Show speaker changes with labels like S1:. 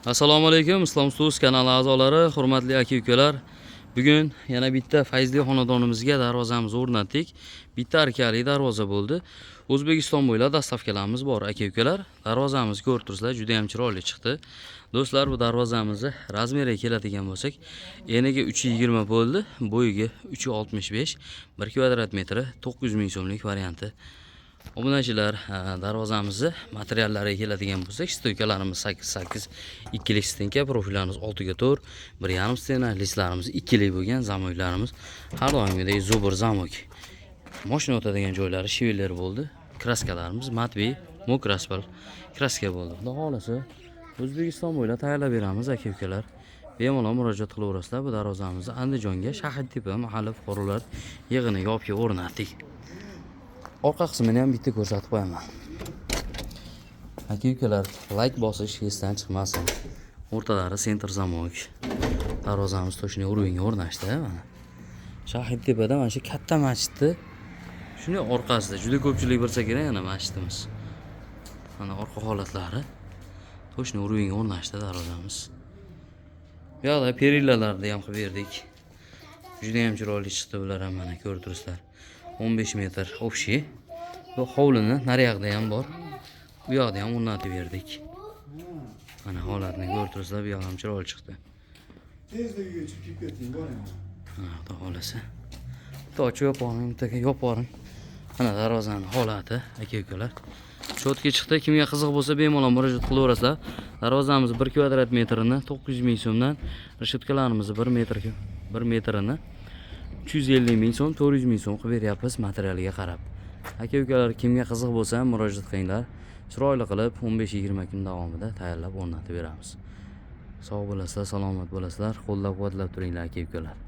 S1: Assalomu alaykum, Islom Tools kanali a'zolari, hurmatli aka ukalar. Bugun yana bitta fayzli xonadonimizga darvozamizni o'rnatdik. Bitta arkali darvoza bo'ldi. O'zbekiston bo'ylab доставка larimiz bor, aka ukalar. Darvozamizni ko'rib turibsizlar, juda ham chiroyli chiqdi. Do'stlar, bu darvozamizni размер iga keladigan bo'lsak, eniga 3.20 bo'ldi, bo'yiga 3.65, 1 kvadrat metri 900 ming so'mlik varianti. Obunachilar, darvozamizni materiallariga keladigan bo'lsak, стойка larimiz 8 8 ikkilik стенка, profillarimiz 6 ga 4, 1,5 стена, лист larimiz ikkilik bo'lgan, замок larimiz har doimgidek Zubr замок. Moshina o'tadigan joylari швеллер bo'ldi. Краска larimiz матовый, мокрый краска bo'ldi. Xudo xohlasa, O'zbekiston bo'ylab tayyorlab beramiz, aka ukalar. Bemalol murojaat qilaverasizlar. Bu darvozamizni Andijonga, Shahidtepa mahalla fuqarolar yig'iniga olib kelib o'rnatdik. Orqa qismini ham bitta ko'rsatib qo'yaman. Aka ukalar, layk bosish esdan chiqmasin. O'rtalari центр замок. Darvozamiz точный уровень ga o'rnashdi mana. Shahidtepada mana shu katta masjidni shuni orqasida, juda ko'pchilik bilsa kerak, yana masjidimiz. Mana orqa holatlari. Точный уровень ga o'rnashdi darvozamiz. Bu yoqda перила larni ham qilib berdik. Juda ham chiroyli chiqdi bular ham, mana ko'rib turibsizlar. 15 metr общий. Bu hovlini naryoqda ham bor. Bu yoqda ham o'rnatib berdik. Mana holatini ko'rib turibsizlar, bu yoq ham chiroyli chiqdi.
S2: Tezda uyga chiqib kelib keting, boring.
S1: Mana, xudo xohlasa. Bitta ochib yoporing, bitta yoporing. Mana darvozani holati, aka ukalar. Чётко chiqdi. Kimga qiziq bo'lsa, bemalol murojaat qilaverasizlar. Darvozamiz 1 kvadrat metrini 900 ming so'mdan, решётка larimizni 1 metr 1 metrini 350 ming so'm, 400 ming so'm qilib beryapmiz materialiga qarab. Aka ukalar, kimga qiziq bo'lsa, murojaat qilinglar. Chiroyli qilib 15-20 kun davomida tayyorlab o'rnatib beramiz. Sog' bo'lasizlar, salomat bo'lasizlar, qo'llab quvvatlab turinglar, aka ukalar.